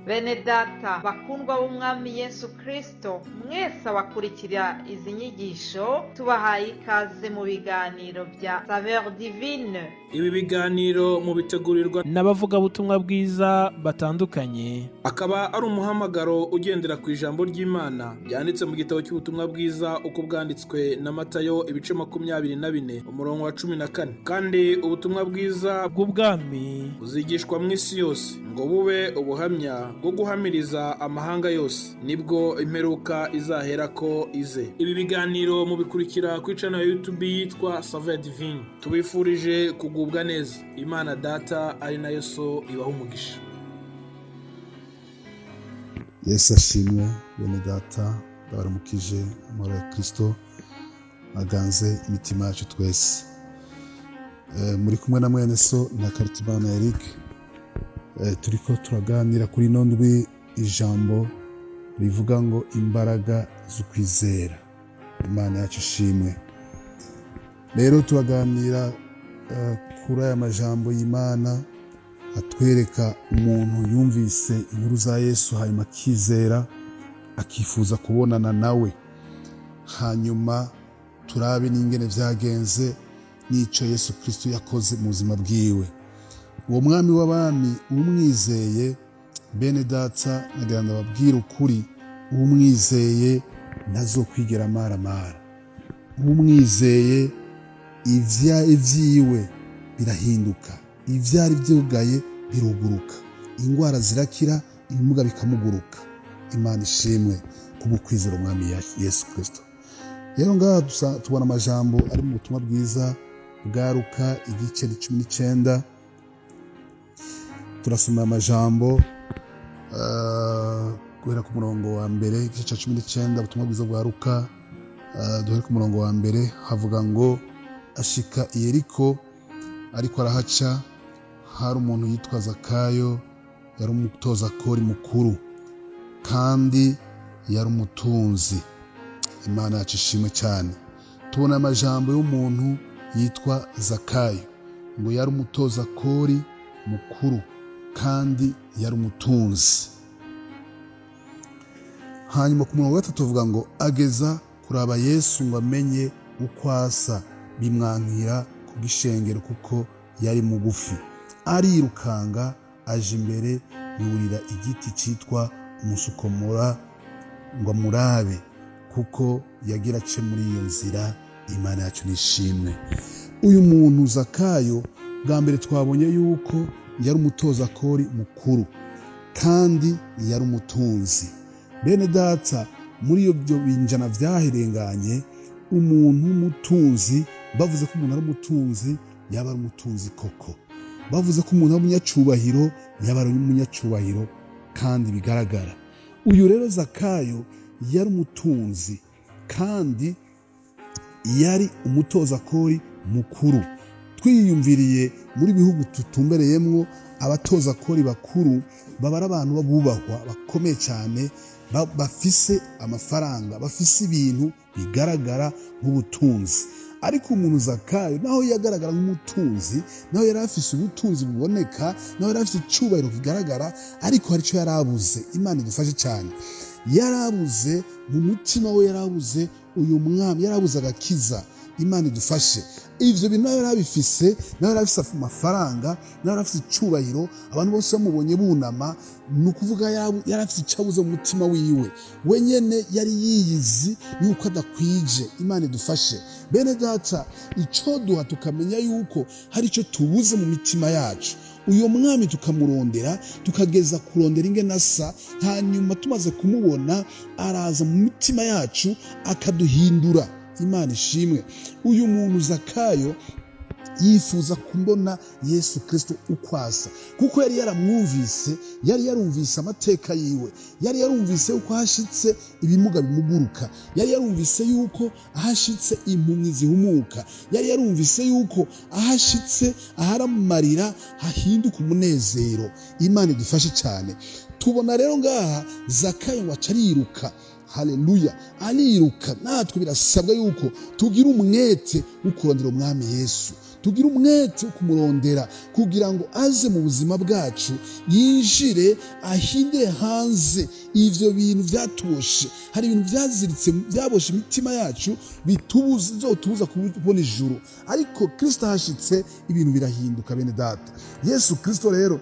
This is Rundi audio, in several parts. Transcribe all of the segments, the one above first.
Bene data bakundwa b'Umwami Yesu Kristo, mwese abakurikira izi nyigisho, tubahaye ikaze mu biganiro bya Saveur Divine. Ibi biganiro mubitegurirwa n'abavugabutumwa bwiza batandukanye, akaba ari umuhamagaro ugendera ku ijambo ry'Imana ryanditse mu gitabo cy'ubutumwa bwiza uko bwanditswe na Matayo, ibice 24, umurongo wa 14. Kandi ubutumwa bwiza bw'ubwami buzigishwa mu isi yose ngo bube ubuhamya bwo guhamiriza amahanga yose, nibwo imperuka izaherako ize. Ibi biganiro mubikurikira ku channel ya YouTube yitwa Saveur Divine. Tubifurije kugubwa neza. Imana Data ari nayo So ibaha umugisha. Yesu ashimwe. Bene data, ndabaramukije. Amahoro ya Kirisito aganze imitima yacu twese. Muri kumwe na mwene so na Karitimana Eric. Turiko turaganira kuri ino ndwi ijambo rivuga ngo imbaraga z'ukwizera. Imana yacu ishimwe. Rero turaganira kuri aya majambo y'Imana atwereka umuntu yumvise inkuru za Yesu, hanyuma akizera, akifuza kubonana nawe. Hanyuma turabe n'ingene vyagenze n'ico Yesu Kristo yakoze mu buzima bwiwe. Uwo mwami w'abami, umwizeye, bene data, nagira ndababwira ukuri: umwizeye ntazokwigera amaramara. Umwizeye ivyiwe birahinduka, ivyari vyugaye biruguruka, ingwara zirakira, ibimuga bikamuguruka. Imana ishimwe kubwo kwizera umwami Yesu Kristo. Rero ngaha tubona amajambo ari mu butumwa bwiza bwa Luka, igice 19. Turasoma amajambo guhera ku murongo wa mbere. Igice cya 19, ubutumwa bwiza bwa Luka, duhere ku murongo wa mbere. Havuga ngo: "Ashika i Yeriko, ariko arahaca, hari umuntu yitwa Zakayo, yari umutozakori mukuru kandi yari umutunzi." Imana yacu ishimwe cyane. Tubona amajambo y'umuntu yitwa Zakayo, ngo yari umutozakori mukuru kandi yari umutunzi. Hanyuma ku murongo wa gatatu tuvuga ngo: "Ageza kuraba Yesu ngo amenye uko asa, bimwankira kubw'ishengero, kuko yari mugufi. Arirukanga aje imbere, yurira igiti cyitwa umusukomora ngo amurabe, kuko yagira ace muri iyo nzira." Imana yacu nishimwe. Uyu muntu Zakayo, bwa mbere twabonye yuko yari umutozakori mukuru kandi yari umutunzi. Bene data, muri ibyo binjana vyaherenganye, umuntu w'umutunzi, bavuze ko umuntu ari umutunzi, yaba ari umutunzi koko. Bavuze ko umuntu ari umunyacubahiro, yaba ari umunyacubahiro kandi bigaragara. Uyu rero Zakayo yari umutunzi kandi yari umutozakori mukuru. Twiyumviriye muri bihugu tutumbereyemwo, abatozakori bakuru baba ari abantu babubahwa, bakomeye cyane, bafise amafaranga, bafise ibintu bigaragara nk'ubutunzi. Ariko umuntu Zakayo, naho yagaragara nk'umutunzi, naho yari afise ubutunzi buboneka, naho yari afise icyubahiro kigaragara, ariko hari icyo yari abuze. Imana idufashe cyane. Yarabuze mu mutima we, yarabuze uyu mwami, yarabuze agakiza. Imana idufashe. Ivyo bintu nawe yarabifise, nawe yarafise amafaranga, nawe yarafise icubahiro, abantu bose bamubonye bunama. Ni ukuvuga yarafise icyo abuze mu mutima wiwe. We nyene yari yiyizi yuko adakwije. Imana idufashe. Bene data, ico duha tukamenya yuko hari icyo tubuze mu mitima yacu, uyo mwami tukamurondera, tukageza kurondera ingene asa. Hanyuma tumaze kumubona, araza mu mitima yacu akaduhindura. Imana ishimwe. Uyu muntu Zakayo yifuza kubona Yesu Kristo uko asa, kuko yari yaramwumvise, yari yarumvise amateka yiwe, yari yarumvise yuko ahashitse ibimuga bimuguruka, yari yarumvise yuko ahashitse impumyi zihumuka, yari yarumvise yuko ahashitse aharamarira hahinduka umunezero. Imana idufashe cyane. Tubona rero ngaha Zakayo ngo aca ariruka. Haleluya, ariruka. Natwe birasabwa yuko tugira umwete wo kurondera umwami Yesu. Tugire umwete wo kumurondera kugira ngo aze mu buzima bwacu, yinjire, ahindire hanze ivyo bintu vyatuboshe. Hari ibintu vyaziritse, byaboshe imitima yacu, bitubuza, bizotubuza kubona ijuru. Ariko Kristo ahashitse, ibintu birahinduka, bene data. Yesu Kristo rero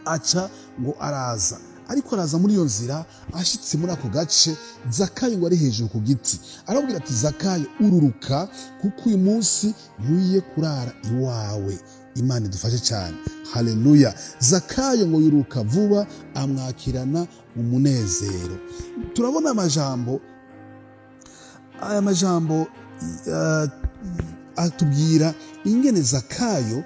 aca ngo araza, ariko araza muri iyo nzira. Ashitse muri ako gace, Zakayo ngo ari hejuru ku giti. Arabwira ati: "Zakayo, ururuka, kuko uyu munsi nkwiye kurara iwawe." Imana idufashe cyane, haleluya. Zakayo ngo yuruka vuba, amwakirana umunezero. Turabona amajambo, aya majambo atubwira ingene Zakayo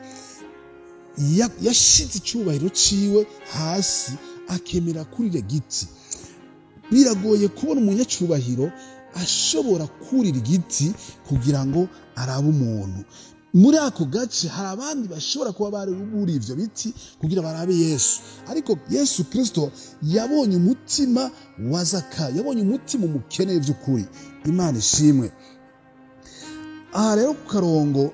yashize icyubahiro ciwe hasi, akemera kurira giti. Biragoye kubona umunyacyubahiro ashobora kurira igiti kugira ngo arabe umuntu. Muri ako gace hari abandi bashobora kuba bari buri ivyo biti kugira barabe Yesu, ariko Yesu Kristo yabonye umutima wa Zakayo, yabonye umutima umukeneye by'ukuri. Imana ishimwe. Aha rero ku karongo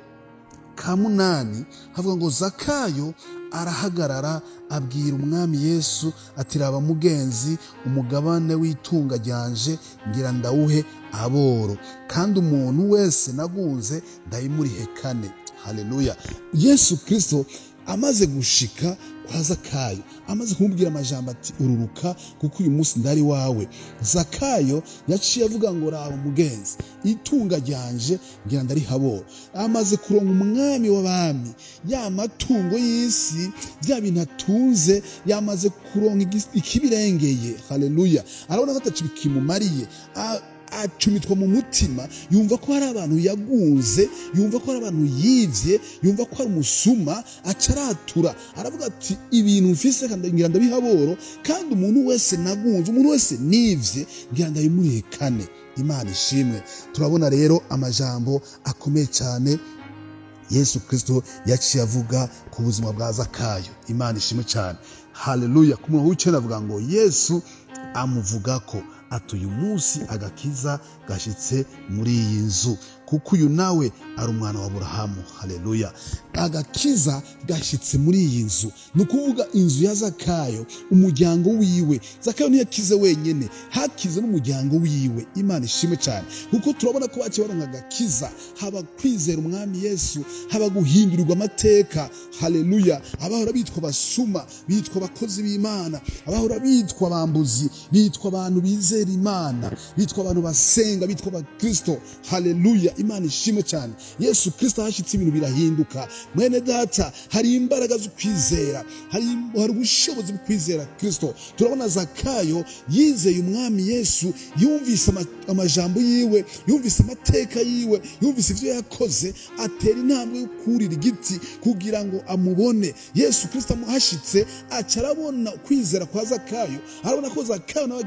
ka 8 havuga ngo: "Zakayo arahagarara, abwira Umwami Yesu ati: 'Raba mugenzi, umugabane w'itunga ryanje ngira ndawuhe aboro, kandi umuntu wese nagunze ndayimurihe kane.'" Haleluya. Yesu Kristo amaze gushika kwa Zakayo, amaze kumubwira amajambo ati: "Ururuka, kuko uyu munsi ndari wawe," Zakayo yaciye avuga ngo: "Raba mugenzi, itunga ryanje ngira ndarihabora." Amaze kuronka Umwami w'abami, ya matungo y'isi, bya bintu atunze, yamaze kuronka ikibirengeye. Haleluya. Arabona ko ataco bikimumariye. Acumitwa mu mutima, yumva ko hari abantu yagunze, yumva ko hari abantu yivye, yumva ko hari umusuma. Acaratura, aravuga ati: "Ibintu mfise ngira ndabihaboro, kandi umuntu wese nagunze, umuntu wese nivye, ngira ndabimurikane." Imana ishimwe. Turabona rero amajambo akomeye cyane Yesu Kristo yaciye avuga ku buzima bwa Zakayo. Imana ishimwe cyane, haleluya. Ku murongo w'9 avuga ngo: "Yesu amuvuga ko ati: 'Uyu munsi agakiza gashitse muri iyi nzu, kuko uyu nawe ari umwana wa Aburahamu.'" Haleluya. Agakiza gashitse muri iyi nzu, ni ukuvuga inzu ya Zakayo, umuryango wiwe. Zakayo ntiyakize wenyine, hakize n'umuryango wiwe. Imana ishimwe cyane, kuko turabona ko baciye baronka agakiza, haba kwizera Umwami Yesu, haba guhindurirwa amateka. Haleluya. Abahora bitwa basuma bitwa abakozi b'Imana, abahora bitwa bambuzi bitwa abantu bizera Imana, bitwa abantu basenga, bitwa abakristo. Haleluya. Imana ishimwe cyane. Yesu Kristo ahashyitse, ibintu birahinduka. Mwene data, hari imbaraga zo kwizera, hari ubushobozi bwo kwizera Kristo. Turabona Zakayo yizeye Umwami Yesu, yumvise amajambo yiwe, yumvise amateka yiwe, yumvise ivyo yakoze, atera intambwe yo kurira igiti kugira ngo amubone. Yesu Kristo amuhashitse, aca arabona kwizera kwa Zakayo, arabona ko Zakayo nawe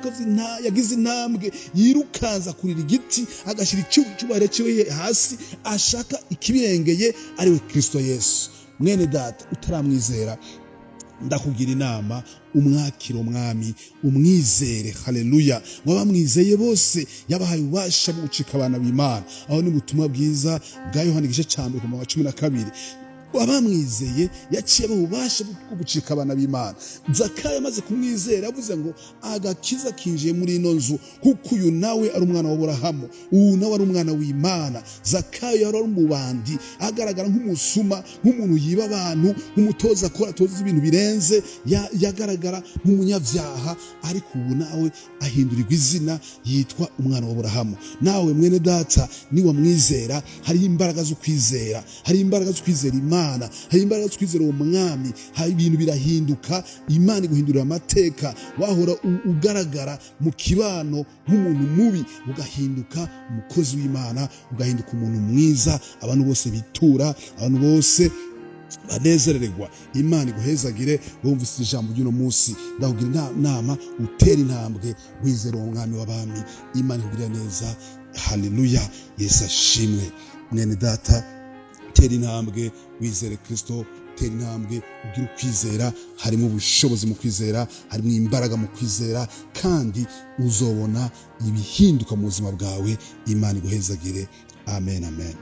yagize intambwe yirukanza kurira igiti, agashyira icyubahiro cyiwe hasi, ashaka ikibirengeye, ariwe Kristo Yesu. Mwene data utaramwizera, ndakugira inama, umwakira Umwami, umwizere. Haleluya. Ngo abamwizeye bose yabahaye ububasha bwo gucika abana b'Imana. Aho ni ubutumwa bwiza bwa Yohana, igice cya 1 ku murongo wa 12. Abamwizeye yaciye ububasha bwo gucika abana b'Imana. Zakayo amaze kumwizera, yavuze ngo: "Agakiza kinjiye muri ino nzu, kuko uyu nawe ari umwana w'Aburahamu, uyu nawe ari umwana w'Imana." Zakayo yari ari umubandi, agaragara nk'umusuma, nk'umuntu yiba abantu, nk'umutoza akora atoza ibintu birenze, yagaragara nk'umunyabyaha, ariko ubu nawe ahindurirwa izina, yitwa umwana w'Aburahamu. Nawe mwene data, niwamwizera, hari imbaraga zo kwizera, hari imbaraga zo kwizera Imana, hari imbaraga zo kwizera uwo Mwami. Hari ibintu birahinduka, Imana iguhindurira amateka. Wahora ugaragara mu kibano nk'umuntu mubi, ugahinduka umukozi w'Imana, ugahinduka umuntu mwiza, abantu bose bitura, abantu bose banezererwa. Imana iguhezagire. Wumvise ijambo ry'uno munsi, ndakugira inama, utera intambwe wizera uwo Mwami w'abami. Imana ikugirira neza. Haleluya. Yesu ashimwe. Mwene data, tera intambwe wizere Kristo, tera intambwe ugire ukwizera. Harimo ubushobozi mu kwizera, harimo imbaraga mu kwizera, kandi uzobona ibihinduka mu buzima bwawe. Imana iguhezagire. Amen, amen.